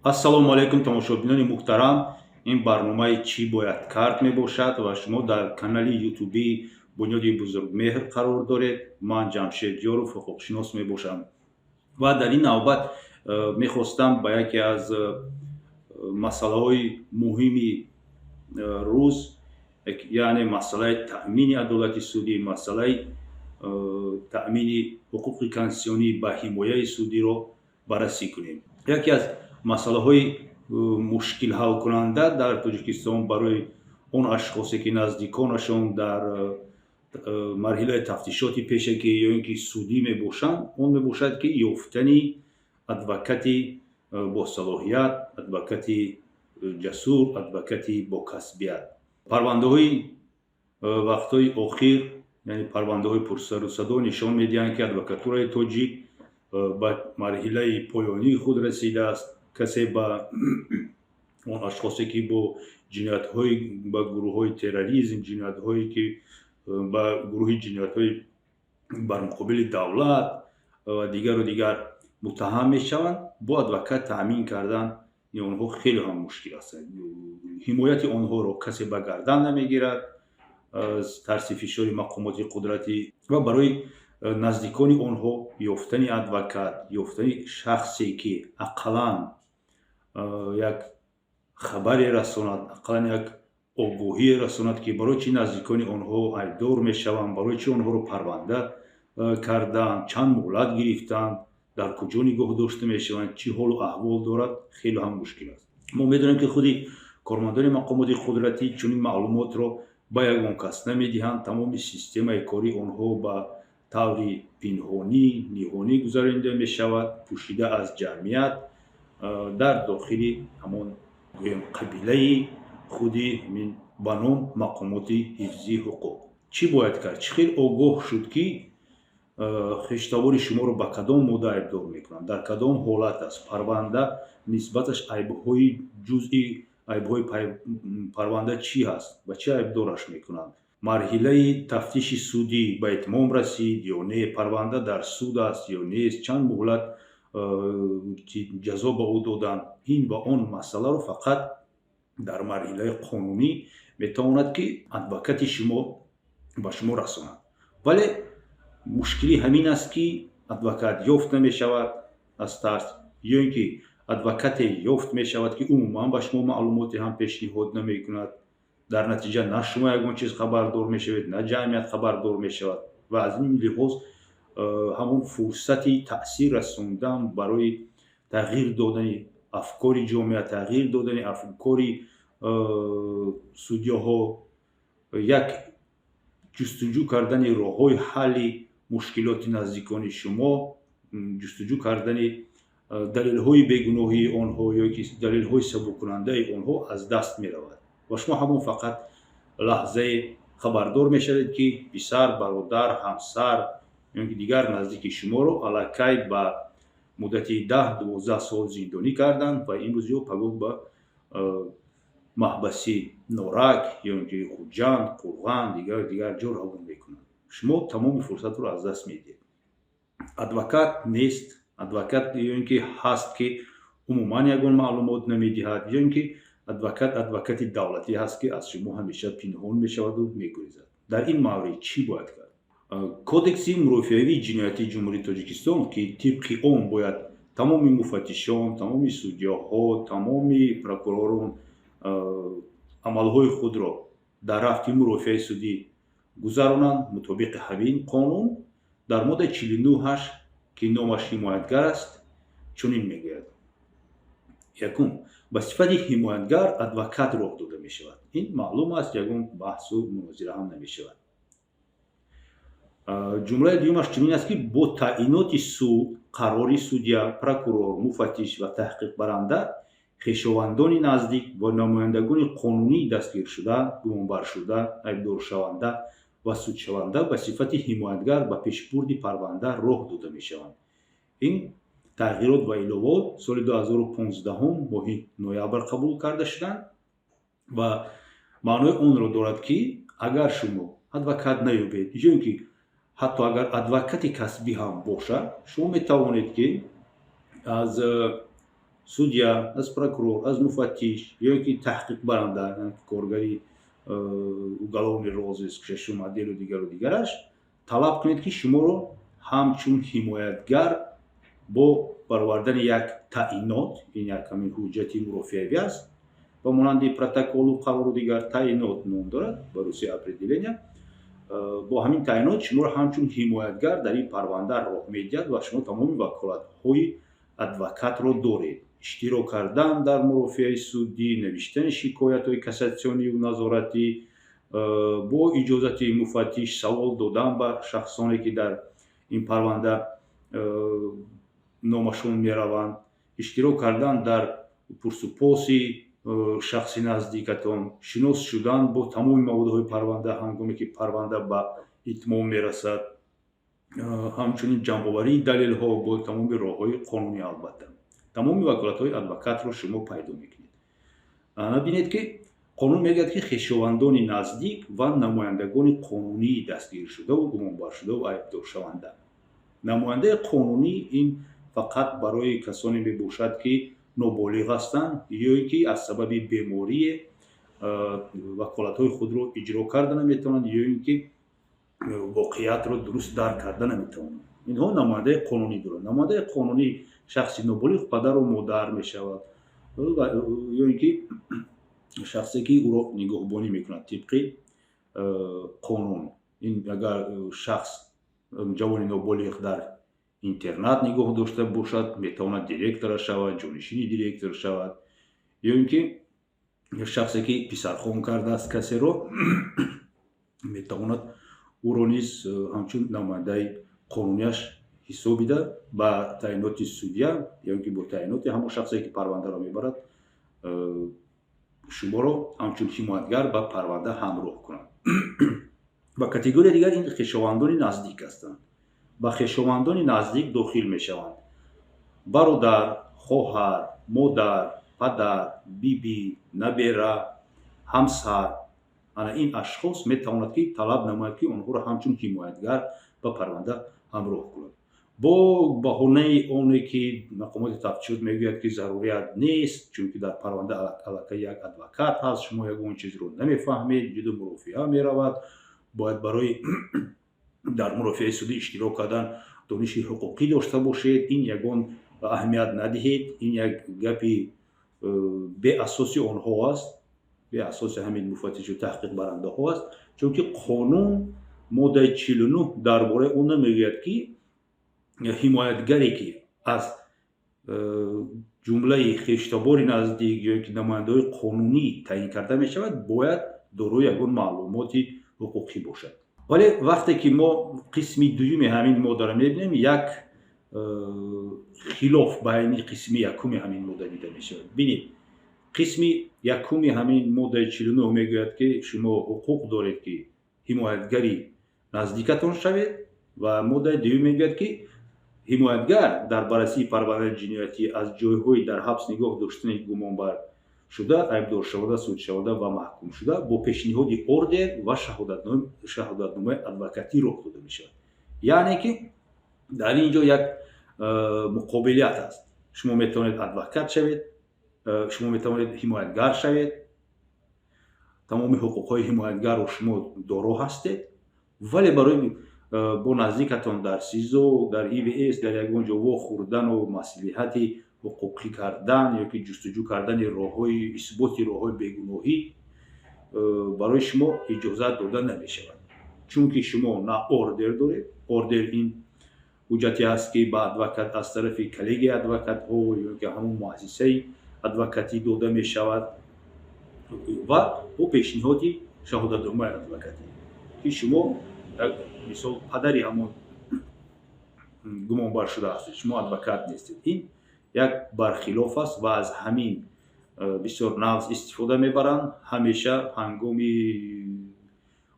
Ассалому алайкум, тамошобинони муҳтарам. Ин барномаи «Чӣ бояд кард» мебошад ва шумо дар канали ютубии Бунёди Бузургмеҳр қарор доред. Ман Ҷамшед Ёров, ҳуқуқшинос мебошам ва дар ин навбат мехостам ба яке аз масъалаҳои муҳими рӯз, яъне масъалаи таъмини адолати судӣ, масъалаи таъмини ҳуқуқи конститутсионӣ ба ҳимояи судиро баррасӣ кунем. Яке аз масъалаҳои мушкилҳалкунанда дар Тоҷикистон барои он ашхосе, ки наздиконашон дар марҳилаи тафтишоти пешакӣ ё ин ки судӣ мебошанд, он мебошад, ки ёфтани адвокати босалоҳият, адвокати ҷасур, адвокати бокасбият. Парвандаҳои вақтҳои охир, яъне парвандаҳои пурсарусадо, нишон медиҳанд, ки адвокатураи тоҷик ба марҳилаи поёнии худ расидааст. Касе ба он ашхосе, ки бо ҷиноятҳои ба гурӯҳҳои терроризм, ҷиноятҳое ки ба гурӯҳи ҷиноятҳои бар муқобили давлат ва дигару дигар муттаҳам мешаванд, бо адвокат таъмин кардан онҳо хеле ҳам мушкил аст. Ҳимояти онҳоро касе ба гардан намегирад аз тарси фишори мақомоти қудратӣ ва барои наздикони онҳо ёфтани адвокат, ёфтани шахсе, ки ақаллан як хабаре расонад, ақаллан як огоҳие расонад, ки барои чӣ наздикони онҳо айбдор мешаванд, барои чӣ онҳоро парванда карданд, чанд муҳлат гирифтанд, дар куҷо нигоҳ дошта мешаванд, чӣ ҳолу аҳвол дорад, хеле ҳам мушкил аст. Мо медонем, ки худи кормандони мақомоти қудратӣ чунин маълумотро ба ягон кас намедиҳанд. Тамоми системаи кории онҳо ба таври пинҳонӣ, ниҳонӣ гузаронида мешавад, пӯшида аз ҷамъият, дар дохили ҳамон, гӯем, қабилаи худи ҳамин ба ном мақомоти ҳифзи ҳуқуқ. Чӣ бояд кард? Чӣ хел огоҳ шуд, ки хештавори шуморо ба кадом модда айбдор мекунанд, дар кадом ҳолат аст парванда, нисбаташ айбҳои, ҷузъи айбҳои парванда чӣ ҳаст, ба чӣ айбдораш мекунанд, марҳилаи тафтиши судӣ ба итмом расид ё не, парванда дар суд аст ё нест, чанд муҳлат ҷазо ба ӯ доданд? Ин ва он масъаларо фақат дар марҳилаи қонунӣ метавонад, ки адвокати шумо ба шумо расонад. Вале мушкилӣ ҳамин аст, ки адвокат ёфт намешавад аз тарс ё ин ки адвокате ёфт мешавад, ки умуман ба шумо маълумоте ҳам пешниҳод намекунад. Дар натиҷа на шумо ягон чиз хабардор мешавед, на ҷамъият хабардор мешавад ва аз ин лиҳоз ҳамон фурсати таъсир расондан барои тағйир додани афкори ҷомеа, тағйир додани афкори судяҳо, як ҷустуҷӯ кардани роҳҳои ҳалли мушкилоти наздикони шумо, ҷустуҷӯ кардани далелҳои бегуноҳии онҳо ё ки далелҳои сабуккунандаи онҳо аз даст меравад ва шумо ҳамон фақат лаҳзае хабардор мешавед, ки писар, бародар, ҳамсар ё ки дигар наздики шуморо аллакай ба муддати 10-12 сол зиндонӣ карданд ва имрӯз ё пагоҳ ба маҳбаси Норак ё ин ки Хуҷанд, Қурған, дигар дигар ҷо равон мекунанд. Шумо тамоми фурсатро аз даст медиҳед. Адвокат нест, адвокат ё ин ки ҳаст, ки умуман ягон маълумот намедиҳад, ё ин ки адвокат адвокати давлатӣ ҳаст, ки аз шумо ҳамеша пинҳон мешаваду мегурезад. Дар ин маврид чӣ бояд кард? Кодекси мурофиавии ҷиноятии Ҷумҳурии Тоҷикистон, ки тибқи он бояд тамоми муфаттишон, тамоми судяҳо, тамоми прокуророн амалҳои худро дар рафти мурофиаи судӣ гузаронанд, мутобиқи ҳамин қонун дар моддаи 49-аш, ки номаш ҳимоятгар аст, чунин мегӯяд: якум, ба сифати ҳимоятгар адвокат роҳ дода мешавад. Ин маълум аст, ягон баҳсу мунозира ҳам намешавад. Ҷумлаи дуюмаш чунин аст, ки бо таъиноти суд, қарори судя, прокурор, муфаттиш ва таҳқиқбаранда хешовандони наздик ва намояндагони қонунии дастгиршуда, гумонбаршуда, айбдоршаванда ва судшаванда ба сифати ҳимоятгар ба пешбурди парванда роҳ дода мешаванд. Ин тағйирот ва иловот соли 2015, моҳи ноябр қабул карда шуданд ва маънои онро дорад, ки агар шумо адвокат наёбед ё ин ки ҳатто агар адвокати касбӣ ҳам бошад, шумо метавонед, ки аз Судья, аз прокурор, аз муфаттиш ё ки таҳқиқбаранда, коргари уголовный розыск, шашум отделу дигару дигараш талаб кунед, ки шуморо ҳамчун ҳимоятгар бо баровардани як таъинот, ин як ҳамин ҳуҷҷати мурофиавӣ аст, ба монанди протоколу қарору дигар, таъинот ном дорад, ба русӣ определение, бо ҳамин таъинот шуморо ҳамчун ҳимоятгар дар ин парванда роҳ медиҳад ва шумо тамоми ваколатҳои адвокатро доред: иштирок кардан дар мурофиаи судӣ, навиштани шикоятҳои кассатсионию назоратӣ, бо иҷозати муфаттиш савол додан ба шахсоне, ки дар ин парванда номашон мераванд, иштирок кардан дар пурсупоси шахси наздикатон, шинос шудан бо тамоми маводҳои парванда ҳангоме ки парванда ба итмом мерасад, ҳамчунин ҷамъоварии далелҳо бо тамоми роҳҳои қонунӣ. Албатта, тамоми ваколатҳои адвокатро шумо пайдо мекунед. Бинед, ки қонун мегӯяд, ки хешовандони наздик ва намояндагони қонунии дастгиршудаву гумонбаршудаву айбдоршаванда. Намояндаи қонунӣ ин фақат барои касоне мебошад, ки ноболиғ ҳастанд ё ин ки аз сабаби беморие ваколатҳои худро иҷро карда наметавонанд ё ин ки воқеиятро дуруст дарк карда наметавонанд. Инҳо намояндаи қонунӣ доранд. Намояндаи қонунии шахси ноболиғ падару модар мешавад ё ин ки шахсе, ки ӯро нигоҳбонӣ мекунад тибқи қонун. Ин агар шахс, ҷавони ноболиғ, дар интернат нигоҳ дошта бошад, метавонад директора шавад, ҷонишини директор шавад, ё ин ки шахсе, ки писархон кардааст касеро, метавонад ӯро низ ҳамчун намояндаи қонунияш ҳисобида, ба таъиноти судья ё ин ки бо таъиноти ҳамон шахсе, ки парвандаро мебарад, шуморо ҳамчун ҳимоятгар ба парванда ҳамроҳ кунад. Ба категорияи дигар ин хешовандони наздик ҳастанд. Ба хешовандони наздик дохил мешаванд бародар, хоҳар, модар, падар, бибӣ, набера, ҳамсар. Ана ин ашхос метавонад, ки талаб намояд, ки онҳоро ҳамчун ҳимоятгар ба парванда ҳамроҳ кунад, бо баҳонаи оне ки мақомоти тафтишот мегӯяд, ки зарурият нест, чунки дар парванда аллакай як адвокат ҳаст, шумо ягон чизро намефаҳмед, ҷудо мурофиа меравад, бояд барои дар мурофиаи судӣ иштирок кардан дониши ҳуқуқӣ дошта бошед. Ин ягон аҳамият надиҳед, ин як гапи беасоси онҳо аст, беасоси ҳамин муфаттишу таҳқиқбарандаҳо аст, чунки қонун моддаи 49 дар бораи он намегӯяд, ки ҳимоятгаре, ки аз ҷумлаи хештабори наздик ё ки намояндаҳои қонунӣ таъин карда мешавад, бояд дорои ягон маълумоти ҳуқуқӣ бошад. Вале вақте ки мо қисми дуюми ҳамин моддаро мебинем, як хилоф байни қисми якуми ҳамин модда дида мешавад. Бинед, қисми якуми ҳамин моддаи 49 мегӯяд, ки шумо ҳуқуқ доред, ки ҳимоятгари наздикатон шавед, ва моддаи дуюм мегӯяд, ки ҳимоятгар дар баррасии парвандаи ҷиноятӣ аз ҷойҳои дар ҳабс нигоҳ доштани гумонбар шуда, айбдоршаванда, судшаванда ва маҳкумшуда бо пешниҳоди ордер ва шаҳодатномаи адвокатӣ роҳ дода мешавад. Яъне ки дар ин ҷо як муқобилият аст: шумо метавонед адвокат шавед, шумо метавонед ҳимоятгар шавед, тамоми ҳуқуқҳои ҳимоятгарро шумо доро ҳастед, вале барои бо наздикатон дар СИЗО, дар ИВС, дар ягон ҷо вохӯрдану маслиҳати ҳуқуқӣ кардан ё ки ҷустуҷӯ кардани роҳҳои исботи роҳҳои бегуноҳӣ барои шумо иҷозат дода намешавад, чунки шумо на ордер доред. Ордер ин ҳуҷҷате аст, ки ба адвокат аз тарафи коллегияи адвокатҳо ё ки ҳамон муассисаи адвокатӣ дода мешавад ва бо пешниҳоди шаҳодатномаи адвокатӣ, ки шумо, мисол, падари ҳамон гумонбар шуда ҳастед, шумо адвокат нестед. Ин як бархилоф аст ва аз ҳамин бисёр нағз истифода мебаранд. Ҳамеша ҳангоми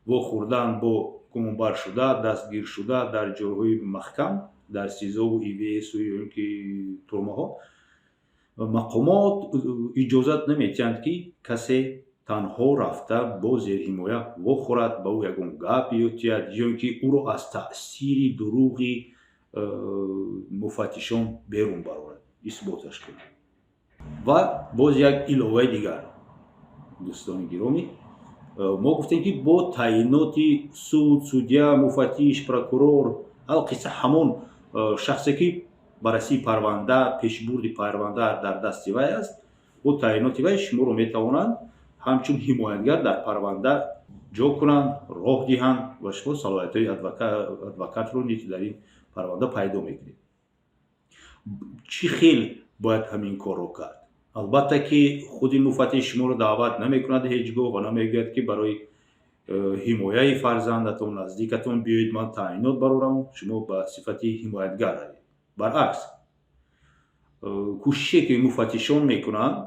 вохӯрдан бо гумонбаршуда, дастгиршуда дар ҷойҳои маҳкам, дар СИЗОву ИВСу ё ин ки тюрьмаҳо, мақомот иҷозат наметиҳанд, ки касе танҳо рафта бо зерҳимоя вохӯрад, ба ӯ ягон гап ётиҳад ё ин ки ӯро аз таъсири дурӯғи муфаттишон берун барорад, исботаш кунад. Ва боз як иловаи дигар, дӯстони гиромӣ, мо гуфтем, ки бо таъиноти суд, судья, муфаттиш, прокурор, алқисса ҳамон шахсе, ки баррасии парванда, пешбурди парванда дар дасти вай аст, бо таъиноти вай шуморо метавонанд ҳамчун ҳимоятгар дар парванда ҷо кунанд, роҳ диҳанд ва шумо салоҳиятҳои адвокатро низ дар ин парванда пайдо мекунед. Чӣ хел бояд ҳамин корро кард? Албатта, ки худи муфаттиш шуморо даъват намекунад ҳеҷ гоҳ ва намегӯяд, ки барои ҳимояи фарзандатон, наздикатон биёед, ман таъинот барорам, шумо ба сифати ҳимоятгар равед. Баръакс, кӯшише, ки муфаттишон мекунанд,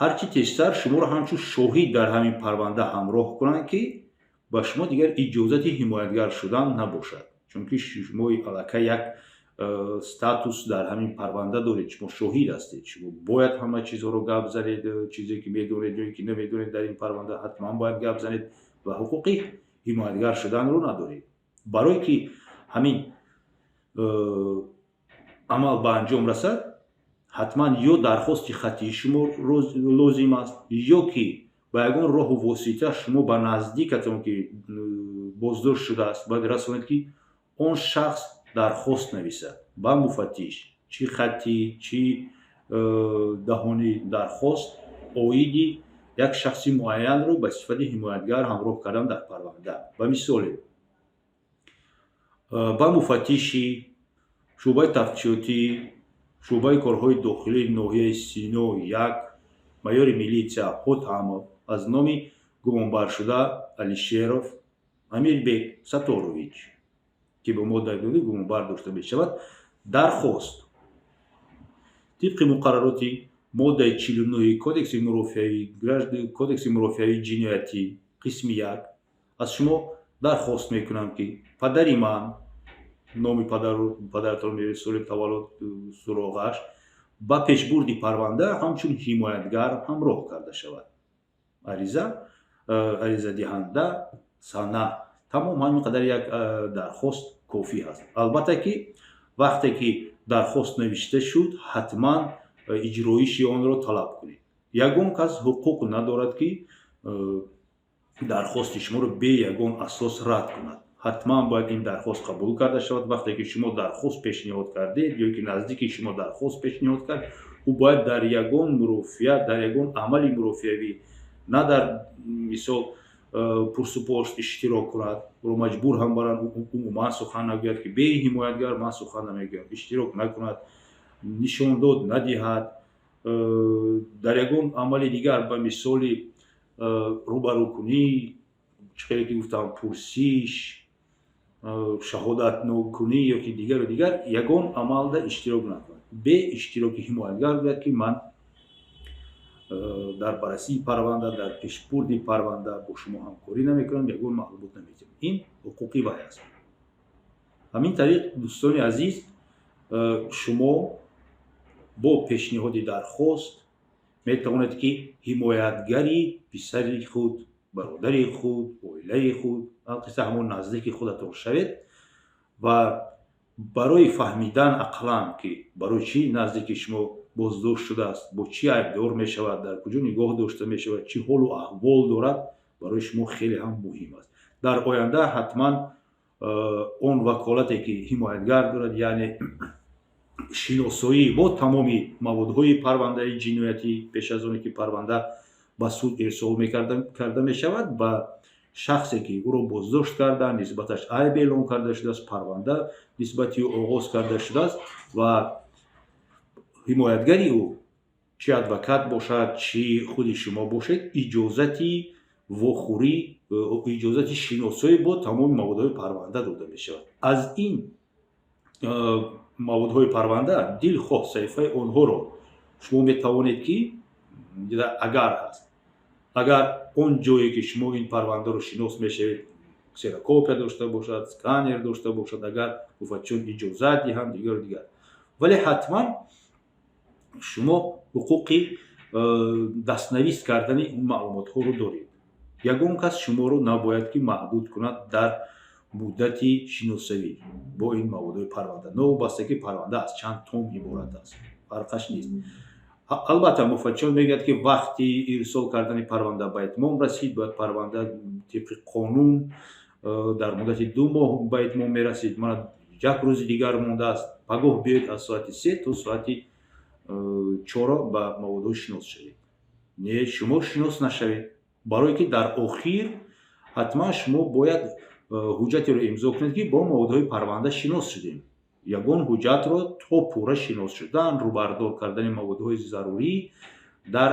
ҳарчи тезтар шуморо ҳамчун шоҳид дар ҳамин парванда ҳамроҳ кунанд, ки ба шумо дигар иҷозати ҳимоятгар шудан набошад, чунки шумо аллакай як статус дар ҳамин парванда доред, шумо шоҳид ҳастед, шумо бояд ҳама чизҳоро гап занед, чизе ки медонед ё ки намедонед, дар ин парванда ҳатман бояд гап занед ва ҳуқуқи ҳимоятгар шуданро надоред. Барое ки ҳамин амал ба анҷом расад, ҳатман ё дархости хаттии шумо лозим аст, ё ки ба ягон роҳу восита шумо ба наздикатон, ки боздошт шудааст, бояд расонед, ки он шахс дархост нависад ба муфаттиш, чӣ хаттӣ, чӣ даҳонӣ, дархост оиди як шахси муайянро ба сифати ҳимоятгар ҳамроҳ кардан дар парванда. Ба мисоле, ба муфаттиши шӯъбаи тафтишотӣ, шӯъбаи корҳои дохилии ноҳияи Сино 1, майори милитсия Ҳотамов, аз номи гумонбаршуда Алишеров Амирбек Саторович, ки ба моддаи гумонбар дошта мешавад, дархост: тибқи муқаррароти моддаи 49 Кодекси мурофиавии ҷиноятӣ, қисми 1, аз шумо дархост мекунам, ки падари ман, номи падаратон, соли таваллуд, суроғаш, ба пешбурди парванда ҳамчун ҳимоятгар ҳамроҳ карда шавад. Ариза, аризадиҳанда, сана, тамом. Ҳамин қадар як дархост кофӣ ҳаст. Албатта, ки вақте ки дархост навишта шуд, ҳатман иҷроиши онро талаб кунед. Ягон кас ҳуқуқ надорад, ки дархости шуморо бе ягон асос рад кунад. Ҳатман бояд ин дархост қабул карда шавад. Вақте ки шумо дархост пешниҳод кардед ё ки наздики шумо дархост пешниҳод кард, ӯ бояд дар ягон мурофиа, дар ягон амали мурофиавӣ, на дар мисол пурсупорс иштирок кунад, ӯро маҷбур ҳам баранд, умуман сухан нагӯяд, ки бе ҳимоятгар ман сухан намегӯям, иштирок накунад, нишондод надиҳад, дар ягон амали дигар, ба мисоли рӯбарӯкунӣ, чӣ хеле ки гуфтам, пурсиш, шаҳодатнокунӣ ё ки дигару дигар, ягон амалда иштирок накунад. Бе иштироки ҳимоятгар гӯяд, ки ман дар баррасии парванда, дар пешбурди парванда бо шумо ҳамкорӣ намекунам, ягон маълумот наметиҳам. Ин ҳуқуқи вай аст. Ҳамин тариқ, дӯстони азиз, шумо бо пешниҳоди дархост метавонед, ки ҳимоятгари писари худ, бародари худ, оилаи худ, алқисса ҳамон наздики худатон шавед. Ва барои фаҳмидан ақлан, ки барои чӣ наздики шумо боздошт шудааст, бо чӣ айбдор мешавад, дар куҷо нигоҳ дошта мешавад, чӣ ҳолу аҳвол дорад, барои шумо хеле ҳам муҳим аст. Дар оянда ҳатман он ваколате, ки ҳимоятгар дорад, яъне шиносоӣ бо тамоми маводҳои парвандаи ҷиноятӣ, пеш аз оне ки парванда ба суд ирсол карда мешавад, ба шахсе, ки ӯро боздошт карда, нисбаташ айб эълон карда шудааст, парванда нисбати ӯ оғоз карда шудааст ва ҳимоятгари ӯ, чӣ адвокат бошад, чӣ худи шумо бошед, иҷозати вохӯрӣ, иҷозати шиносоӣ бо тамоми маводҳои парванда дода мешавад. Аз ин маводҳои парванда дилхоҳ саҳифаи онҳоро шумо метавонед, ки агар ҳаст, агар он ҷое, ки шумо ин парвандаро шинос мешавед, ксерокопия дошта бошад, сканер дошта бошад, агар муфаттишон иҷозат диҳанд, дигару дигар. Вале ҳатман шумо ҳуқуқи дастнавис кардани ин маълумотҳоро доред. Ягон кас шуморо набояд, ки маҳдуд кунад дар муддати шиносавӣ бо ин маводҳои парванда, новобаста ки парванда аз чанд том иборат аст, фарқаш нест. Албатта, муфаттишон мегӯяд, ки вақти ирсол кардани парванда ба итмом расид, бояд парванда тибқи қонун дар муддати 2 моҳ ба итмом мерасид. Мана як рӯзи дигар мондааст, пагоҳ биёед, аз соати 3 то соати 4 ба маводҳо шинос шавед. Не, шумо шинос нашавед, барое ки дар охир ҳатман шумо бояд ҳуҷҷатеро имзо кунед, ки бо маводҳои парванда шинос шудем. Ягон ҳуҷҷатро то пурра шинос шудан, рӯбардор кардани маводҳои зарурӣ дар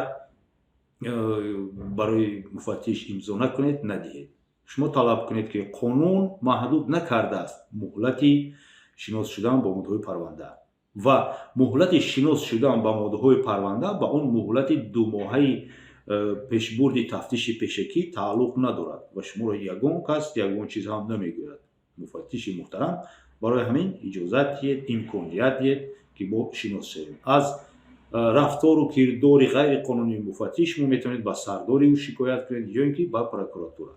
барои муфаттиш имзо накунед, надиҳед. Шумо талаб кунед, ки қонун маҳдуд накардааст муҳлати шинос шудан бо маводҳои парванда ва муҳлати шинос шудан ба маводҳои парванда ба он муҳлати 2 моҳаи пешбурди тафтиши пешакӣ тааллуқ надорад ва шуморо ягон кас ягон чиз ҳам намегӯяд, муфаттиши муҳтарам. Барои ҳамин иҷозат диҳед, имконият диҳед, ки мо шинос шавем. Аз рафтору кирдори ғайриқонунии муфаттиш шумо метавонед ба сардори ӯ шикоят кунед ё ин ки ба прокуратура.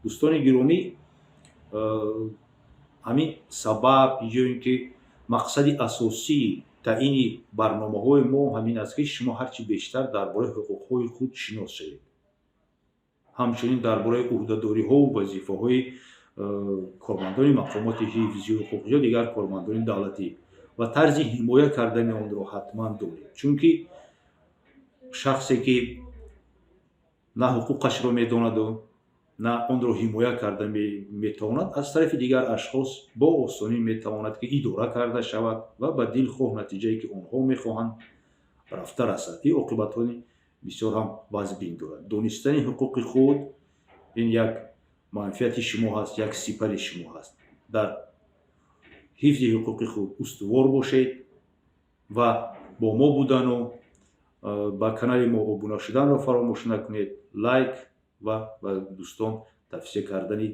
Дӯстони гиромӣ, ҳамин сабаб ё ин ки мақсади асосии таъини барномаҳои мо ҳамин аст, ки шумо ҳарчи бештар дар бораи ҳуқуқҳои худ шинос шавед, ҳамчунин дар бораи ӯҳдадориҳову вазифаҳои кормандони мақомоти ҳифзи ҳуқуқ ё дигар кормандони давлатӣ ва тарзи ҳимоя кардани онро ҳатман донед. Чунки шахсе, ки на ҳуқуқашро медонаду на онро ҳимоя карда метавонад, аз тарафи дигар ашхос бо осонӣ метавонад, ки идора карда шавад ва ба дилхоҳ натиҷае, ки онҳо мехоҳанд, рафта расад. Ин оқибатҳои бисёр ҳам вазбин дорад. Донистани ҳуқуқи худ ин як манфиати шумо ҳаст, як сипари шумо ҳаст. Дар ҳифзи ҳуқуқи худ устувор бошед ва бо мо будану ба канали мо обуна шуданро фаромӯш накунед. Лайк ва ба дӯстон тавсия кардани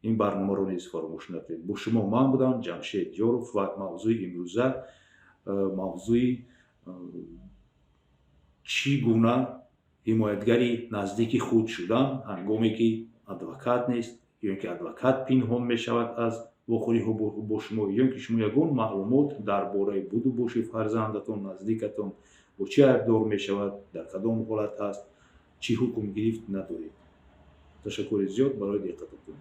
ин барномаро низ фаромӯш накунед. Бо шумо ман будам, Ҷамшед Ёров, ва мавзӯи имрӯза мавзӯи чӣ гуна ҳимоятгари наздики худ шудан, ҳангоме ки адвокат нест ё ин ки адвокат пинҳон мешавад аз вохӯриҳо бо шумо, ё ин ки шумо ягон маълумот дар бораи буду боши фарзандатон, наздикатон, бо чӣ айбдор мешавад, дар кадом ҳолат аст, чӣ ҳукм гирифт, надоред. Ташаккури зиёд барои диққататон.